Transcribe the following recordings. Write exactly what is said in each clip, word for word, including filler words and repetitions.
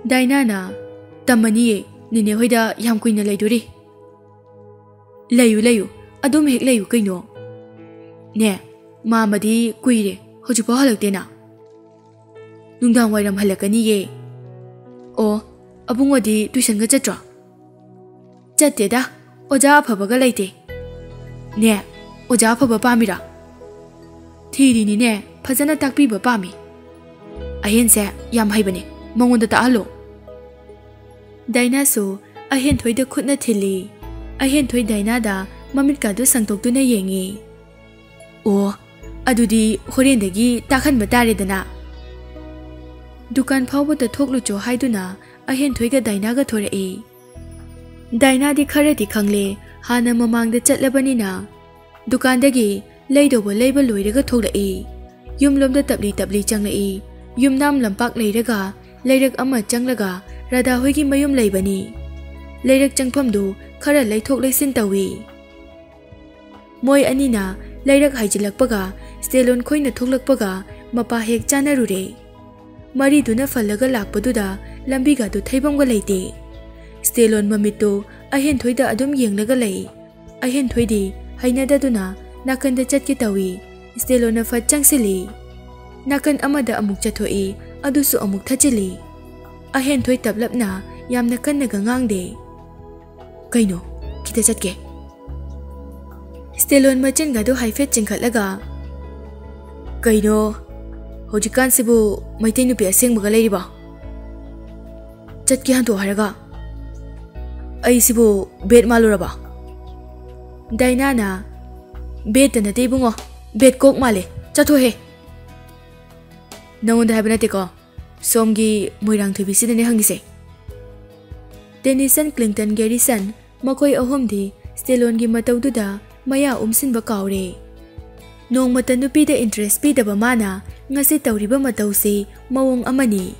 ꯗꯥꯏꯅꯥꯅ, "ꯇꯝꯃꯅꯤꯌꯦ, ꯅꯦꯅꯦ ꯍꯣꯏꯗ ꯌꯥꯝ ꯀꯨꯏꯅ ꯂꯩꯗꯣꯔꯤ꯫" "ꯂꯩꯌꯨ, ꯂꯩꯌꯨ, ꯑꯗꯨꯝ ꯍꯦꯛ ꯂꯩꯌꯨ ꯀꯩꯅꯣ꯫ ꯅꯦ, ꯃꯥꯃꯗꯤ ꯀꯨꯏꯔꯦ, ꯍꯧꯖꯤꯛꯐꯥꯎ ꯍꯜꯂꯛꯇꯦꯅ꯫" "ꯅꯨꯡꯗꯥꯡ ꯋꯥꯏꯔꯝ ꯍꯜꯂꯛꯀꯅꯤꯌꯦ꯫" "ꯑꯣ, ꯑꯕꯨꯡꯉꯣꯗꯤ ꯇꯨꯏꯁꯟꯒ ꯆꯠꯇ꯭ꯔꯣ?" "ꯆꯠꯇꯦꯗ, ꯑꯣꯖꯥ ꯑꯐꯕꯒ ꯂꯩꯇꯦ꯫" "ꯅꯦ, ꯑꯣꯖꯥ ꯑꯐꯕ ꯄꯥꯝꯃꯤꯔꯣ?" "ꯊꯤꯔꯤꯅꯤꯅꯦ, ꯐꯖꯅ ꯇꯥꯛꯄꯤꯕ ꯄꯥꯝꯃꯤ꯫ ꯑꯍꯦꯟꯁꯦ ꯌꯥꯝ ꯍꯩꯕꯅꯦ, ꯃꯉꯣꯟꯗ ꯇꯥꯛꯍꯜꯂꯣ꯫" ꯗꯥꯏꯅꯥꯁꯨ ꯑꯍꯦꯟꯊꯣꯏꯗ ꯈꯨꯠꯅ ꯊꯤꯜꯂꯤ꯫ ꯑꯍꯦꯟꯊꯣꯏ ꯗꯥꯏꯅꯥꯗ ꯃꯃꯤꯠꯀꯥꯗꯨ ꯁꯪꯇꯣꯛꯇꯨꯅ ꯌꯦꯡꯉꯤ꯫ "ꯑꯣ, ꯑꯗꯨꯗꯤ ꯍꯣꯔꯦꯟꯗꯒꯤ ꯇꯥꯛꯍꯟꯕ ꯇꯥꯔꯦꯗꯅ꯫" ꯗꯨꯀꯥꯟ ꯐꯥꯎꯕꯗ ꯊꯣꯛꯂꯨꯆꯣ ꯍꯥꯏꯗꯨꯅ ꯑꯍꯦꯟꯊꯣꯏꯒ ꯗꯥꯏꯅꯥꯒ ꯊꯣꯔꯛꯏ꯫ ꯗꯥꯏꯅꯥꯗꯤ ꯈꯔꯗꯤ ꯈꯪꯂꯦ, ꯍꯥꯟꯅ ꯃꯃꯥꯡꯗ ꯆꯠꯂꯕꯅꯤꯅ꯫ ꯗꯨꯀꯥꯟꯗꯒꯤ ꯂꯩꯗꯧꯕ ꯂꯩꯕ ꯂꯣꯏꯔꯒ ꯊꯣꯛꯂꯛꯏ꯫ ꯌꯨꯝꯂꯣꯝꯗ ꯇꯞꯂꯤ ꯇꯞꯂꯤ ꯆꯪꯂꯛꯏ꯫ ꯌꯨꯝꯅꯥꯝ ꯂꯝꯄꯥꯛ ꯂꯩꯔꯒ ꯂꯩꯔꯛ ꯑꯃ ꯆꯪꯂꯒ ꯔꯥꯙꯥ ꯍꯣꯏꯒꯤ ꯃꯌꯨꯝ ꯂꯩꯕꯅꯤ꯫ ꯂꯩꯔꯛ ꯆꯪꯐꯝꯗꯨ ꯈꯔ ꯂꯩꯊꯣꯛ ꯂꯩꯁꯤꯟ ꯇꯧꯏ꯫ ꯃꯣꯏ ꯑꯅꯤꯅ ꯂꯩꯔꯛ ꯍꯥꯏꯖꯤꯜꯂꯛꯄꯒ ꯁ꯭ꯇꯦꯂꯣꯟ ꯈꯣꯏꯅ ꯊꯣꯛꯂꯛꯄꯒ ꯃꯄꯥ ꯍꯦꯛ ꯆꯥꯅꯔꯨꯔꯦ꯫ ꯃꯔꯤꯗꯨꯅ ꯐꯜꯂꯒ ꯂꯥꯛꯄꯗꯨꯗ ꯂꯝꯕꯤꯒꯗꯨ ꯊꯩꯐꯝꯒ ꯂꯩꯇꯦ꯫ ꯁ꯭ꯇꯦꯂꯣꯟ ꯃꯃꯤꯠꯇꯨ ꯑꯍꯦꯟꯊꯣꯏꯗ ꯑꯗꯨꯝ ꯌꯦꯡꯂꯒ ꯂꯩ꯫ ꯑꯍꯦꯟꯊꯣꯏꯗꯤ ꯍꯩꯅꯗꯗꯨꯅ ꯅꯥꯀꯟꯗ ꯆꯠꯀꯦ ꯇꯧꯏ꯫ ꯁ꯭ꯇꯦꯂꯣꯟꯅ ꯐꯠ ꯆꯪꯁꯤꯜꯂꯤ꯫ ꯅꯥꯀꯟ ꯑꯃꯗ ꯑꯃꯨꯛ ꯆꯠꯊꯣꯛꯏ, ꯑꯗꯨꯁꯨ ꯑꯃꯨꯛ ꯊꯠꯆꯤꯜꯂꯤ꯫ ꯑꯍꯦꯟꯊꯣꯏ ꯇꯞꯂꯞꯅ ꯌꯥꯝꯅ ꯀꯟꯅꯒ ꯉꯥꯡꯗꯦ꯫ "ꯀꯩꯅꯣ? ꯈꯤꯇ ꯆꯠꯀꯦ꯫" ꯁ꯭ꯇꯦꯂꯣꯟ ꯃꯆꯤꯟꯒꯗꯨ ꯍꯥꯏꯐꯦꯠ ꯆꯤꯡꯈꯠꯂꯒ, "ꯀꯩꯅꯣ? ꯍꯧꯖꯤꯛꯀꯥꯟꯁꯤꯕꯨ ꯃꯩꯇꯩ ꯅꯨꯄꯤ ꯑꯁꯦꯡꯕꯒ ꯂꯩꯔꯤꯕꯣ? ꯆꯠꯀꯦ ꯍꯟꯗꯣꯛ ꯍꯥꯏꯔꯒ꯫ ꯑꯩꯁꯤꯕꯨ ꯕꯦꯠ ꯃꯥꯜꯂꯨꯔꯕ?" ꯗꯥꯏꯅꯥꯅ, "ꯕꯦꯠꯇ ꯅꯠꯇꯦ ꯏꯕꯨꯡꯉꯣ, ꯕꯦꯠ ꯀꯣꯛ ꯃꯥꯜꯂꯦ꯫ ꯆꯠꯊꯣꯛꯍꯦ꯫" "ꯅꯉꯣꯟꯗ ꯍꯥꯏꯕ ꯅꯠꯇꯦꯀꯣ, ꯁꯣꯝꯒꯤ ꯃꯣꯏꯔꯥꯡꯊꯣꯏꯕꯤꯁꯤꯗꯅꯦ ꯍꯪꯉꯤꯁꯦ꯫" ꯇꯦꯅꯤꯁꯟ, ꯀ꯭ꯂꯤꯟꯇꯟ, ꯒꯦꯔꯤꯁꯟ, ꯃꯈꯣꯏ ꯑꯍꯨꯝꯗꯤ ꯁ꯭ꯇꯦꯂꯣꯟꯒꯤ ꯃꯇꯧꯗꯨꯗ ꯃꯌꯥ ꯎꯝꯁꯤꯟꯕ ꯀꯥꯎꯔꯦ꯫ ꯅꯣꯡꯃꯇ ꯅꯨꯄꯤꯗ interest ꯄꯤꯗꯕ ꯃꯥꯅ ꯉꯁꯤ ꯇꯧꯔꯤꯕ ꯃꯇꯧꯁꯤ ꯃꯑꯣꯡ ꯑꯃꯅꯤ꯫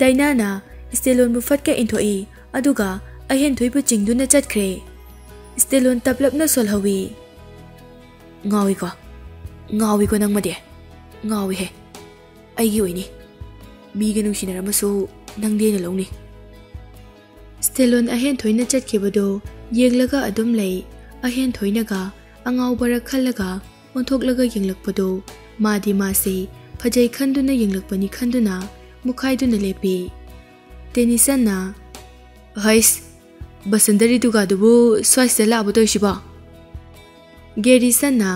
ꯗꯥꯏꯅꯥꯅ ꯁ꯭ꯇꯦꯂꯣꯟꯕꯨ ꯐꯠꯀ ꯏꯟꯊꯣꯛꯏ, ꯑꯗꯨꯒ ꯑꯍꯦꯟꯊꯣꯏꯕꯨ ꯆꯤꯡꯗꯨꯅ ꯆꯠꯈ꯭ꯔꯦ꯫ ꯁ꯭ꯇꯦꯂꯣꯟ ꯇꯞꯂꯞꯅ ꯁꯣꯜꯍꯧꯏ꯫ "ꯉꯥꯎꯏꯀꯣ, ꯉꯥꯎꯏꯀꯣ ꯅꯪꯃꯗꯤ, ꯉꯥꯎꯏꯍꯦ꯫ ꯑꯩꯒꯤ ꯑꯣꯏꯅꯤ꯫ ꯃꯤꯒ ꯅꯨꯡꯁꯤꯅꯔꯝꯃꯁꯨ ꯅꯪꯗꯤ ꯑꯩꯅ ꯂꯧꯅꯤ꯫" ꯁ꯭ꯇꯦꯂꯣꯟ ꯑꯍꯦꯟꯊꯣꯏꯅ ꯆꯠꯈꯤꯕꯗꯨ ꯌꯦꯡꯂꯒ ꯑꯗꯨꯝ ꯂꯩ꯫ ꯑꯍꯦꯟꯊꯣꯏꯅꯒ ꯑꯉꯥꯎꯕꯔ ꯈꯜꯂꯒ ꯑꯣꯟꯊꯣꯛꯂꯒ ꯌꯦꯡꯂꯛꯄꯗꯨ ꯃꯥꯗꯤ ꯃꯥꯁꯦ ꯐꯖꯩ ꯈꯟꯗꯨꯅ ꯌꯦꯡꯂꯛꯄꯅꯤ ꯈꯟꯗꯨꯅ ꯃꯨꯛꯈꯥꯏꯗꯨꯅ ꯂꯦꯞꯄꯤ꯫ ꯇꯦꯅꯤꯁꯟꯅ, "ꯍꯩꯁ, ꯕꯁꯟꯇ ꯔꯤꯇꯨꯒ ꯑꯗꯨꯕꯨ ꯁ꯭ꯋꯥꯏꯁꯤꯗ ꯂꯥꯛꯑꯕ ꯇꯧꯔꯤꯁꯤꯕꯣ?" ꯒꯦꯔꯤꯁꯟꯅ,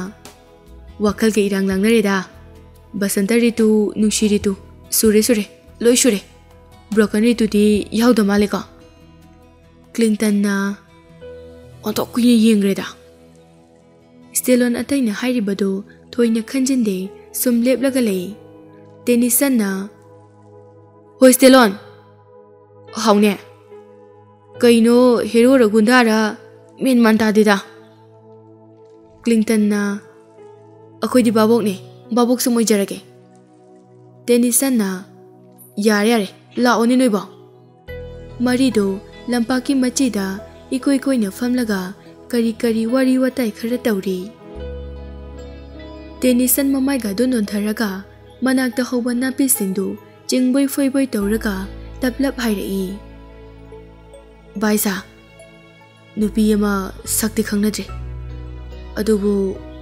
"ꯋꯥꯈꯜꯒ ꯏꯔꯥꯡ ꯂꯥꯡꯅꯔꯦꯗ꯫ ꯕꯁꯟꯇ ꯔꯤꯇꯨ, ꯅꯨꯡꯁꯤ ꯔꯤꯇꯨ, ꯁꯨꯔꯦ ꯁꯨꯔꯦ, ꯂꯣꯏ ꯁꯨꯔꯦ꯫ ꯕ꯭ꯔꯣꯀꯟ ꯔꯤꯇꯨꯗꯤ ꯌꯥꯎꯗ ꯃꯥꯜꯂꯦꯀꯣ?" ꯀ꯭ꯂꯤꯟꯇꯟꯅ ꯑꯣꯟꯊꯣꯛ ꯀꯨꯏꯅ ꯌꯦꯡꯈ꯭ꯔꯦꯗ꯫ ꯁ꯭ꯇꯦꯂꯣꯟ ꯑꯇꯩꯅ ꯍꯥꯏꯔꯤꯕꯗꯨ ꯊꯣꯏꯅ ꯈꯟꯖꯤꯟꯗꯦ, ꯁꯨꯝ ꯂꯦꯞꯂꯒ ꯂꯩ꯫ ꯇꯦꯅꯤꯁꯟꯅ, "ꯍꯣꯏ ꯁ꯭ꯇꯦꯂꯣꯟ, ꯍꯥꯎꯅꯦ꯫ ꯀꯩꯅꯣ ꯍꯦꯔꯣꯔ ꯒꯨꯟꯗꯥꯔ ꯃꯦꯟ ꯃꯥꯟ ꯇꯥꯗꯦꯗ꯫" ꯀ꯭ꯂꯤꯟꯇꯟꯅ, "ꯑꯩꯈꯣꯏꯗꯤ ꯚꯥꯕꯣꯛꯅꯦ, ꯚꯥꯕꯣꯛ ꯁꯨꯝ ꯑꯣꯏꯖꯔꯒꯦ꯫" ꯇꯦꯅꯤꯁꯟꯅ, "ꯌꯥꯔꯦ ꯌꯥꯔꯦ, ꯂꯥꯛꯑꯣꯅꯦ ꯅꯣꯏꯕꯣ꯫" ꯃꯔꯤꯗꯣ ꯂꯝꯄꯥꯛꯀꯤ ꯃꯆꯤꯗ ꯏꯀꯣꯏ ꯀꯣꯏꯅ ꯐꯝꯂꯒ ꯀꯔꯤ ꯀꯔꯤ ꯋꯥꯔꯤ ꯋꯥꯇꯥꯏ ꯈꯔ ꯇꯧꯔꯤ꯫ ꯇꯦꯅꯤꯁꯟ ꯃꯃꯥꯏꯒꯗꯨ ꯅꯣꯟꯊꯔꯒ ꯃꯅꯥꯛꯇ ꯍꯧꯕ ꯅꯥꯄꯤꯁꯤꯡꯗꯨ ꯆꯤꯡꯕꯣꯏ ꯐꯣꯏꯕꯣꯏ ꯇꯧꯔꯒ ꯇꯞꯂꯞ ꯍꯥꯏꯔꯛꯏ, "ꯚꯥꯏꯁꯥ, ꯅꯨꯄꯤ ꯑꯃ ꯁꯛꯇꯤ ꯈꯪꯅꯗ꯭ꯔꯤ, ꯑꯗꯨꯕꯨ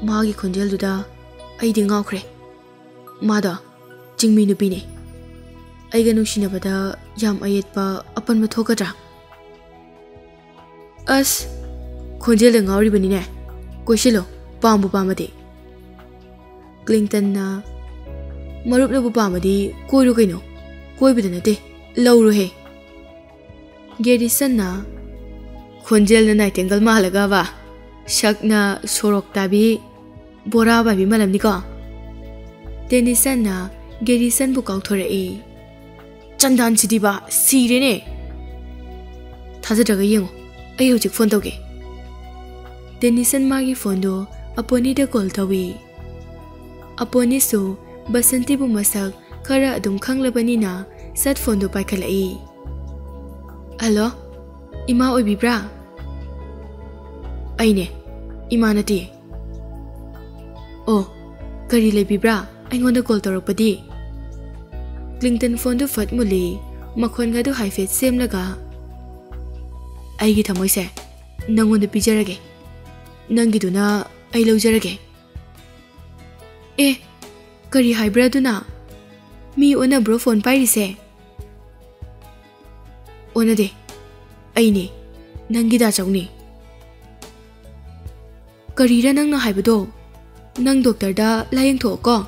ꯃꯥꯒꯤ ꯈꯣꯟꯖꯦꯜꯗꯨꯗ ꯑꯩꯗꯤ ꯉꯥꯎꯈ꯭ꯔꯦ꯫ ꯃꯥꯗꯣ ꯆꯤꯡꯃꯤ ꯅꯨꯄꯤꯅꯦ꯫ ꯑꯩꯒ ꯅꯨꯡꯁꯤꯅꯕꯗ ꯌꯥꯝ ꯑꯌꯦꯠꯄ ꯑꯄꯟꯕ ꯊꯣꯛꯀꯗ꯭ꯔꯥ?" "ꯑꯁ, ꯈꯣꯟꯖꯦꯜꯗ ꯉꯥꯎꯔꯤꯕꯅꯤꯅꯦ꯫ ꯀꯣꯏꯁꯤꯜꯂꯣ, ꯄꯥꯝꯕꯨ ꯄꯥꯝꯃꯗꯤ꯫" ꯀ꯭ꯂꯤꯟꯇꯟꯅ, "ꯃꯔꯨꯞꯅꯕꯨ ꯄꯥꯝꯃꯗꯤ ꯀꯣꯏꯔꯣ ꯀꯩꯅꯣ꯫ ꯀꯣꯏꯕꯗ ꯅꯠꯇꯦ, ꯂꯧꯔꯣꯍꯦ꯫" ꯒꯦꯔꯤꯁꯟꯅ, "ꯈꯣꯟꯖꯦꯜꯅ ꯅꯥꯏꯇꯦꯡꯒꯜ ꯃꯥꯜꯂꯒꯕ, ꯁꯛꯅ ꯁꯣꯔꯣꯛ ꯇꯥꯕꯤ, ꯕꯣꯔꯥ ꯄꯥꯏꯕꯤ ꯃꯥꯜꯂꯝꯅꯤꯀꯣ?" ꯇꯦꯅꯤꯁꯟꯅ ꯒꯦꯔꯤꯁꯟꯕꯨ ꯀꯥꯎꯊꯣꯔꯛꯏ꯫ "ꯆꯟꯗꯥꯟꯁꯤꯗꯤꯕ, ꯁꯤꯔꯦꯅꯦ!" ꯊꯥꯖꯗ꯭ꯔꯒ ꯌꯦꯡꯉꯣ, ꯑꯩ ꯍꯧꯖꯤꯛ ꯐꯣꯟ ꯇꯧꯒꯦ꯫ ꯗꯦꯅꯤꯁꯟ ꯃꯥꯒꯤ ꯐꯣꯟꯗꯣ ꯑꯄꯣꯅꯤꯗ ꯀꯣꯜ ꯇꯧꯏ꯫ ꯑꯄꯣꯅꯤꯁꯨ ꯕꯁꯟꯇꯤꯕꯨ ꯃꯁꯛ ꯈꯔ ꯑꯗꯨꯝ ꯈꯪꯂꯕꯅꯤꯅ ꯁꯠ ꯐꯣꯟꯗꯣ ꯄꯥꯏꯈꯠꯂꯛꯏ꯫ "ꯍꯜꯂꯣ, ꯏꯃꯥ ꯑꯣꯏꯕꯤꯕ꯭ꯔꯥ?" "ꯑꯩꯅꯦ, ꯏꯃꯥ ꯅꯠꯇꯦ꯫" "ꯑꯣ, ꯀꯔꯤ ꯂꯩꯕꯤꯕ꯭ꯔꯥ? ꯑꯩꯉꯣꯟꯗ ꯀꯣꯜ ꯇꯧꯔꯛꯄꯗꯤ?" ꯀ꯭ꯂꯤꯟꯇꯟ ꯐꯣꯟꯗꯨ ꯐꯠ ꯃꯨꯜꯂꯤ, ꯃꯈꯣꯟꯒꯗꯨ ꯍꯥꯏꯐꯦꯠ ꯁꯦꯝꯂꯒ, "ꯑꯩꯒꯤ ꯊꯃꯣꯏꯁꯦ ꯅꯪꯉꯣꯟꯗ ꯄꯤꯖꯔꯒꯦ, ꯅꯪꯒꯤꯗꯨꯅ ꯑꯩ ꯂꯧꯖꯔꯒꯦ꯫" "ꯑꯦ, ꯀꯔꯤ ꯍꯥꯏꯕ꯭ꯔꯥ ꯑꯗꯨꯅ? ꯃꯤ ꯑꯣꯟꯅꯕ꯭ꯔꯣ ꯐꯣꯟ ꯄꯥꯏꯔꯤꯁꯦ?" "ꯑꯣꯟꯅꯗꯦ, ꯑꯩꯅꯦ, ꯅꯪꯒꯤ ꯗꯥꯆꯧꯅꯦ꯫" "ꯀꯔꯤꯔ ꯅꯪꯅ ꯍꯥꯏꯕꯗꯣ? ꯅꯪ ꯗꯣꯛꯇꯔꯗ ꯂꯥꯌꯦꯡꯊꯣꯛꯑꯣꯀꯣ꯫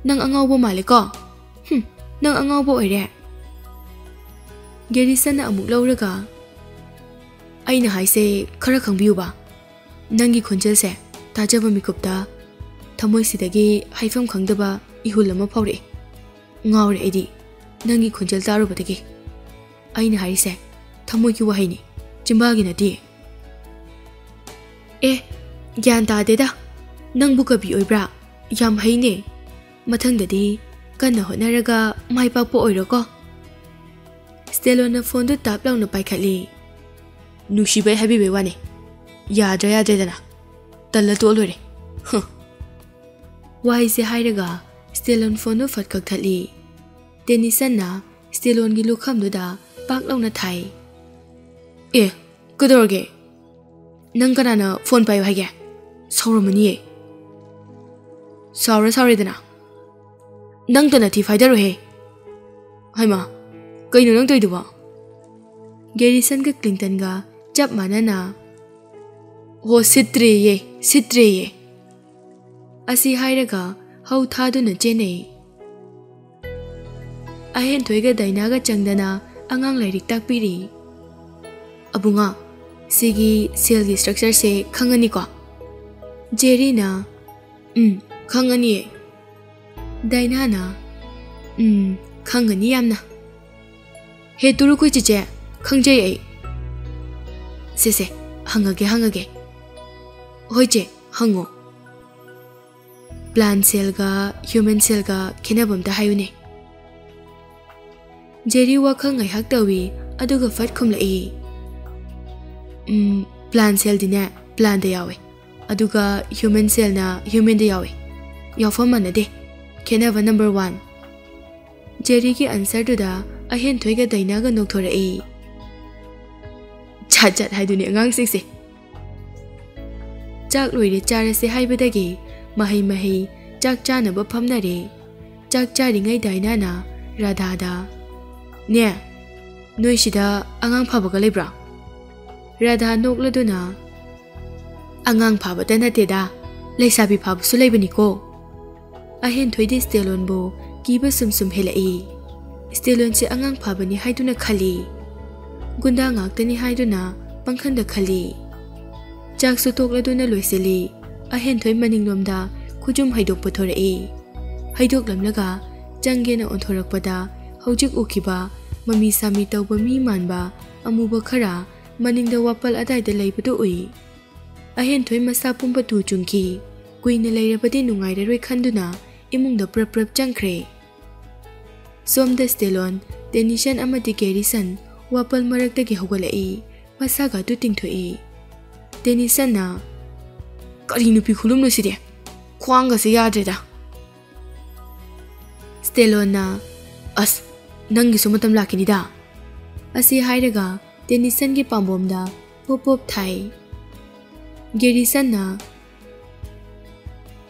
ꯅꯪ ꯑꯉꯥꯎꯕ ꯃꯥꯜꯂꯦꯀꯣ꯫ ꯍꯨꯝ, ꯅꯪ ꯑꯉꯥꯎꯕ ꯑꯣꯏꯔꯦ꯫" ꯒꯦꯔꯤꯁꯟꯅ ꯑꯃꯨꯛ ꯂꯧꯔꯒ, "ꯑꯩꯅ ꯍꯥꯏꯁꯦ ꯈꯔ ꯈꯪꯕꯤꯌꯨꯕ꯫ ꯅꯪꯒꯤ ꯈꯣꯟꯖꯦꯜꯁꯦ ꯇꯥꯖꯕ ꯃꯤꯀꯨꯞꯇ ꯊꯃꯣꯏꯁꯤꯗꯒꯤ ꯍꯥꯏꯐꯝ ꯈꯪꯗꯕ ꯏꯍꯨꯜ ꯑꯃ ꯐꯥꯎꯔꯛꯏ꯫ ꯉꯥꯎꯔꯦ ꯑꯩꯗꯤ ꯅꯪꯒꯤ ꯈꯣꯟꯖꯦꯜ ꯇꯥꯔꯨꯕꯗꯒꯤ꯫ ꯑꯩꯅ ꯍꯥꯏꯔꯤꯁꯦ ꯊꯃꯣꯏꯒꯤ ꯋꯥꯍꯩꯅꯤ, ꯆꯤꯝꯕꯥꯜꯒꯤ ꯅꯠꯇꯦ꯫" "ꯑꯦ, ꯒ꯭ꯌꯥꯟ ꯇꯥꯗꯦꯗ, ꯅꯪꯕꯨ ꯀꯕꯤ ꯑꯣꯏꯕ꯭ꯔꯥ? ꯌꯥꯝ ꯍꯩꯅꯦ꯫ ꯃꯊꯪꯗꯗꯤ ꯀꯟꯅ ꯍꯣꯠꯅꯔꯒ ꯃꯥꯏ ꯄꯥꯛꯄ ꯑꯣꯏꯔꯣꯀꯣ꯫" ꯁ꯭ꯇꯦꯂꯣꯟꯅ ꯐꯣꯟꯗꯨ ꯇꯥꯞ ꯂꯥꯎꯅ ꯄꯥꯏꯈꯠꯂꯤ꯫ "ꯅꯨꯡꯁꯤꯕꯩ ꯍꯥꯏꯕꯤꯕꯩ ꯋꯥꯅꯤ꯫ ꯌꯥꯗ꯭ꯔꯥ ꯌꯥꯗ꯭ꯔꯦꯗꯅ꯫ ꯇꯜꯂ ꯇꯣꯛꯑ ꯂꯣꯏꯔꯦ꯫ ꯍ꯫" ꯋꯥꯍꯩꯁꯦ ꯍꯥꯏꯔꯒ ꯁ꯭ꯇꯦꯂꯣꯟ ꯐꯣꯟꯗꯨ ꯐꯠ ꯀꯛꯊꯠꯂꯤ꯫ ꯗꯦꯅꯤꯁꯟꯅ ꯁ꯭ꯇꯦꯂꯣꯟꯒꯤ ꯂꯨꯈꯝꯗꯨꯗ ꯄꯥꯛ ꯂꯥꯎꯅ ꯊꯥꯏ꯫ "ꯑꯦ, ꯀꯩꯗꯧꯔꯒꯦ? ꯅꯪ ꯀꯅꯥꯅ ꯐꯣꯟ ꯄꯥꯏꯌꯨ ꯍꯥꯏꯒꯦ? ꯁꯥꯎꯔꯝꯃꯅꯤꯌꯦ꯫" "ꯁꯥꯎꯔ ꯁꯥꯎꯔꯦꯗꯅ꯫ ꯅꯪꯇ ꯅꯊꯤ ꯐꯥꯏꯗꯔꯣꯍꯦ꯫ ꯍꯩꯃꯥ, ꯀꯩꯅꯣ ꯅꯪ ꯇꯧꯔꯤꯗꯨꯕꯣ?" ꯒꯦꯔꯤꯁꯟꯒ ꯀ꯭ꯂꯤꯟꯇꯟꯒ ꯆꯞ ꯃꯥꯟꯅꯅ, "ꯍꯣ, ꯁꯤꯠꯇ꯭ꯔꯦꯌꯦ, ꯁꯤꯠꯇ꯭ꯔꯦꯌꯦ꯫" ꯑꯁꯤ ꯍꯥꯏꯔꯒ ꯍꯧ ꯊꯥꯗꯨꯅ ꯆꯦꯟꯅꯩ꯫ ꯑꯍꯦꯟꯊꯣꯏꯒ ꯗꯥꯏꯅꯥꯒ ꯆꯪꯗꯅ ꯑꯉꯥꯡ ꯂꯥꯏꯔꯤꯛ ꯇꯥꯛꯄꯤꯔꯤ꯫ "ꯑꯕꯨꯡꯉꯣ, ꯁꯤꯒꯤ ꯁꯦꯜꯒꯤ ꯁ꯭ꯇ꯭ꯔꯛꯆꯔꯁꯦ ꯈꯪꯉꯅꯤꯀꯣ?" ꯖꯦꯔꯤꯅ, "ꯎꯝ, ꯈꯪꯉꯅꯤꯌꯦ꯫" ꯗꯥꯏꯅꯥꯅ, "ꯎꯝ, ꯈꯪꯉꯅꯤ ꯌꯥꯝꯅ꯫" "ꯍꯦ, ꯇꯨꯔꯨꯈꯣꯏ ꯆꯤꯆꯦ, ꯈꯪꯖꯩ ꯑꯩ꯫ ꯁꯦ ꯁꯦ, ꯍꯪꯉꯒꯦ, ꯍꯪꯉꯒꯦ꯫ ꯍꯣꯏ ꯆꯦ, ꯍꯪꯉꯣ꯫ Plant cellꯒ human cellꯒ ꯈꯦꯠꯅꯕ ꯑꯝꯇ ꯍꯥꯏꯌꯨꯅꯦ꯫ ꯖꯦꯔꯤ ꯋꯥꯈꯜ ꯉꯥꯏꯍꯥꯛ ꯇꯧꯏ, ꯑꯗꯨꯒ ꯐꯠ ꯈꯨꯝꯂꯛꯏ꯫ ꯎꯝ, plant cellꯗꯤꯅꯦ, plantꯇ ꯌꯥꯎꯋꯦ, ꯑꯗꯨꯒ human cellꯅ humanꯗ ꯌꯥꯎꯋꯦ꯫ ꯌꯥꯎꯐꯝ ꯃꯥꯟꯅꯗꯦ꯫ ꯈꯦꯠꯅꯕ number one꯫ ꯖꯦꯔꯤꯒꯤ answerꯗꯨꯗ ꯑꯍꯦꯟꯊꯣꯏꯒ ꯗꯥꯏꯅꯥꯒ ꯅꯣꯛꯊꯣꯔꯛꯏ꯫ ꯖꯥꯠ ꯖꯥꯠ ꯍꯥꯏꯗꯨꯅꯤ ꯑꯉꯥꯡꯁꯤꯡꯁꯦ꯫ ꯆꯥꯛ ꯂꯣꯏꯔꯦ, ꯆꯥꯔꯁꯦ ꯍꯥꯏꯕꯗꯒꯤ ꯃꯍꯩ ꯃꯍꯩ ꯆꯥꯛ ꯆꯥꯅꯕ ꯐꯝꯅꯔꯦ꯫ ꯆꯥꯛ ꯆꯥꯔꯤꯉꯩ ꯗꯥꯏꯅꯥꯅ ꯔꯥꯙꯥꯗ, "ꯅꯦ, ꯅꯣꯏꯁꯤꯗ ꯑꯉꯥꯡ ꯐꯥꯕꯒ ꯂꯩꯕ꯭ꯔꯥ?" ꯔꯥꯙꯥ ꯅꯣꯛꯂꯗꯨꯅ, "ꯑꯉꯥꯡ ꯐꯥꯕꯇ ꯅꯠꯇꯦꯗ, ꯂꯩꯁꯥꯕꯤ ꯐꯥꯕꯁꯨ ꯂꯩꯕꯅꯤꯀꯣ"꯫ ꯑꯍꯦꯟꯊꯣꯏꯗꯤ ꯁ꯭ꯇꯦꯂꯣꯟꯕꯨ ꯀꯤꯕ ꯁꯨꯝ ꯁꯨꯝ ꯍꯦꯜꯂꯛꯏ꯫ ꯁ꯭ꯇꯦꯂꯣꯟꯁꯦ ꯑꯉꯥꯡ ꯐꯥꯕꯅꯤ ꯍꯥꯏꯗꯨꯅ ꯈꯜꯂꯤ꯫ ꯒꯨꯟꯗꯥ ꯉꯥꯛꯇꯅꯤ ꯍꯥꯏꯗꯨꯅ ꯄꯪꯈꯟꯗ ꯈꯜꯂꯤ꯫ ꯆꯥꯛꯁꯨ ꯇꯣꯛꯂꯗꯨꯅ ꯂꯣꯏꯁꯤꯜꯂꯤ꯫ ꯑꯍꯦꯟꯊꯣꯏ ꯃꯅꯤꯡꯂꯣꯝꯗ ꯈꯨꯖꯨꯝ ꯍꯩꯗꯣꯛꯄ ꯊꯣꯔꯛꯏ꯫ ꯍꯩꯗꯣꯛꯂꯝꯂꯒ ꯆꯪꯒꯦꯅ ꯑꯣꯟꯊꯣꯔꯛꯄꯗ ꯍꯧꯖꯤꯛ ꯎꯈꯤꯕ ꯃꯃꯤ ꯁꯥꯃꯤ ꯇꯧꯕ ꯃꯤ ꯃꯥꯟꯕ ꯑꯃꯨꯕ ꯈꯔ ꯃꯅꯤꯡꯗ ꯋꯥꯄꯜ ꯑꯗꯥꯏꯗ ꯂꯩꯕꯗꯨ ꯎꯏ꯫ ꯑꯍꯦꯟꯊꯣꯏ ꯃꯁꯥ ꯄꯨꯝꯕ ꯇꯨ ꯆꯨꯡꯈꯤ꯫ ꯀꯨꯏꯅ ꯂꯩꯔꯕꯗꯤ ꯅꯨꯡꯉꯥꯏꯔꯔꯣꯏ ꯈꯟꯗꯨꯅ ꯏꯃꯨꯡꯗ ꯄ꯭ꯔꯞ ꯄ꯭ꯔꯞ ꯆꯪꯈ꯭ꯔꯦ꯫ ꯁꯣꯝꯗ ꯁ꯭ꯇꯦꯂꯣꯟ, ꯇꯦꯅꯤꯁꯟ ꯑꯃꯗꯤ ꯒꯦꯔꯤꯁꯟ ꯋꯥꯄꯜ ꯃꯔꯛꯇꯒꯤ ꯍꯧꯒꯠꯂꯛꯏ꯫ ꯃꯁꯥꯒ ꯑꯗꯨ ꯇꯤꯡꯊꯣꯛꯏ꯫ ꯇꯦꯅꯤꯁꯟꯅ, "ꯀꯔꯤ ꯅꯨꯄꯤ ꯈꯨꯂꯨꯝꯅꯣ ꯁꯤꯗꯤ? ꯈ꯭ꯋꯥꯡꯒꯁꯦ ꯌꯥꯗ꯭ꯔꯦꯗ"꯫ ꯁ꯭ꯇꯦꯂꯣꯟꯅ, "ꯑꯁ, ꯅꯪꯒꯤꯁꯨ ꯃꯇꯝ ꯂꯥꯛꯈꯤꯅꯤꯗ"꯫ ꯑꯁꯤ ꯍꯥꯏꯔꯒ ꯇꯦꯅꯤꯁꯟꯒꯤ ꯄꯥꯝꯕꯣꯝꯗ ꯄꯣꯞ ꯄꯣꯞ ꯊꯥꯏ꯫ ꯒꯦꯔꯤꯁꯟꯅ,